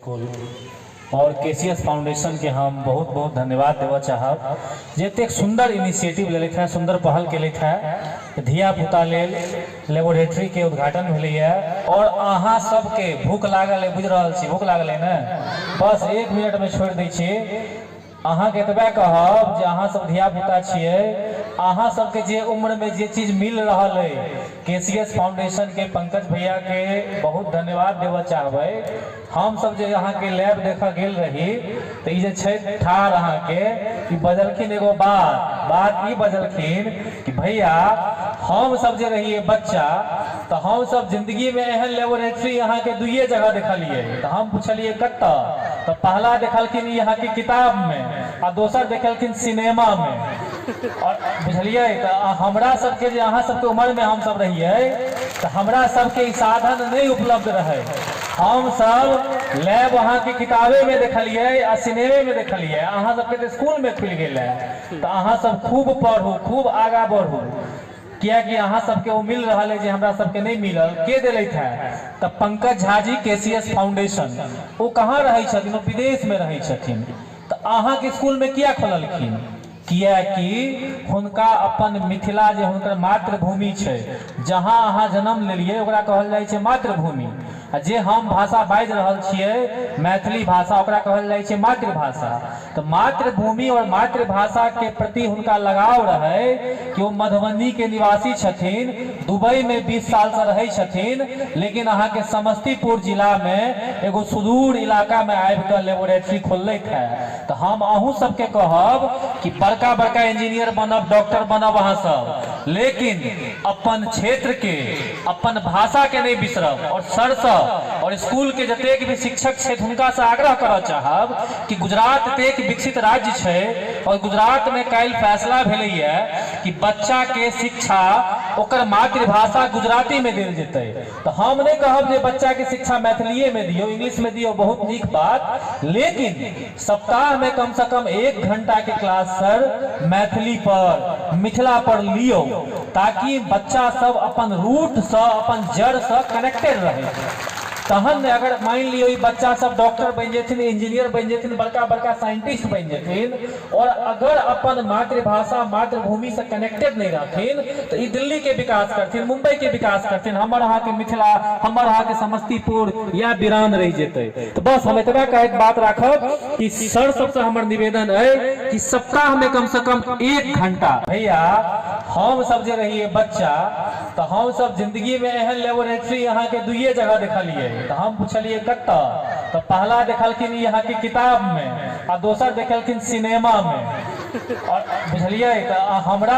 और KCS foundation के हम बहुत बहुत धन्यवाद देबऽ चाहब जे एतेक सुन्दर इनिशिएटिव लेलथि हेँ, सुन्दर पहल केलथि हेँ। धिया पुता लेल लेबोरेटरी के उद्घाटन भेलैए। और अहाँ सबके भूख लागल अइ, बुझि रहल छी भूख लागल अइ ने, बस एक मिनटमे छोड़ि दै छी। अहाँके एतबे कहब जे अहाँ सब धिया पुता छियै, अहाँ सबके जे उम्रमे जे चीज मिल रहल अइ, केसीएस फाउंडेशनके पंकज भैयाके बहुत धन्यवाद देबऽ चाहबै। हमसब जे अहाँके लैब देखऽ गेल रही तऽ ई जे छै ठाढ़ अहाँके, ई बजलखिन एगो बात, बात ई बजलखिन कि भैया हमसब जे रहियै बच्चा तऽ हमसब जिन्दगीमे एहन लेबोरेटरी अहाँके दुइए जगह देखलियै। तऽ हम पुछलियै कतऽ? तऽ पहला देखलखिन ई अहाँके किताबमे आ दोसर देखलखिन सिनेमामे। आओर बुझलियै तऽ हमरा सबके जे अहाँ सबके उमरमे हमसब रहियै तऽ हमरा सबके ई साधन नहि उपलब्ध रहै। हमसब लैब अहाँके किताबेमे देखलियै आ सिनेमेमे देखलियै, अहाँ सबके तऽ इसकुलमे खुलि गेल है। तऽ अहाँ सब खूब पढ़ू, खूब आगाँ बढ़ू, कियाकि अहाँ सबके ओ मिल रहल है जे हमरा सबके नहि मिलल। के देलथि है? तऽ पंकज झा जी, केसीएस फाउंडेशन। ओ कहाँ रहै छथिन? ओ विदेशमे रहै छथिन। तऽ अहाँके इसकुलमे किया खोललखिन? कियाकि हुनका अपन मिथिला जे हुनकर मातृभूमि छै, जहाँ अहाँ जन्म लेलियै ओकरा कहल जाइ छै मातृभूमि, आ जे हम भाषा बाजि रहल छियै मैथिली भाषा, ओकरा कहल जाइ छै मातृभाषा। तऽ मातृभूमि और मातृभाषा के प्रति हुनका लगाव रहै कि ओ मधुबनी के निवासी छथिन, दुबई में 20 साल से रहै छथिन, लेकिन अहाँके समस्तीपुर जिला में एगो सुदूर इलाका में आबि कऽ लेबोरेटरी खोललथि है। तऽ हम अहूँ सबके कहब कि बड़का बड़का इंजीनियर बनब, डॉक्टर बनब अहाँ सब, लेकिन अपन क्षेत्र के, अपन भाषा के नहि बिसरब। और सरसँ और स्कूल के जतेक भी शिक्षक छथि हुनकासँ आग्रह करऽ चाहब कि गुजरात एतेक विकसित राज्य छै और गुजरात में काल्हि फैसला भेलैए कि बच्चा के शिक्षा ओकर मातृभाषा गुजराती में देल जेतै। तऽ हम नहि कहब जे बच्चा के शिक्षा मैथिलीए में दियौ, इंग्लिश में दियौ, बहुत नीक बात, लेकिन सप्ताह में कम से कम 1 घंटा के क्लास सर मैथिली पर, मिथिला पर लियौ, ताकि बच्चा सब अपन रूट सँ, अपन जड़ सँ कनेक्टेड रहै। तहन ने अगर मानि लियौ ई बच्चा सब डॉक्टर बनि जेथिन, इंजीनियर बनि जेथिन, बड़का बड़का साइंटिस्ट बनि जेथिन, और अगर अपन मातृभाषा मातृभूमि से कनेक्टेड नहीं रहथिन तऽ ई दिल्ली के विकास करथिन, मुंबई के विकास करथिन, हमर अहाँके मिथिला, हमर अहाँके समस्तीपुर या वीरान रहि जेतै। तऽ बस हम एतबा कहैत बात राखब कि सर सबसँ हमर निवेदन अइ कि सप्ताह में कम से कम 1 घंटा। भैया हम सब जे रहियै बच्चा तऽ हम सब जिन्दगी में एहन लेबोरेटरी अहाँके दुइए जगह देखलियै। तऽ हम पुछलियै कतऽ? तऽ पहला देखलखिन ई अहाँके किताब में आ दोसर देखलखिन सिनेमा में। और बुझलियै तऽ हमरा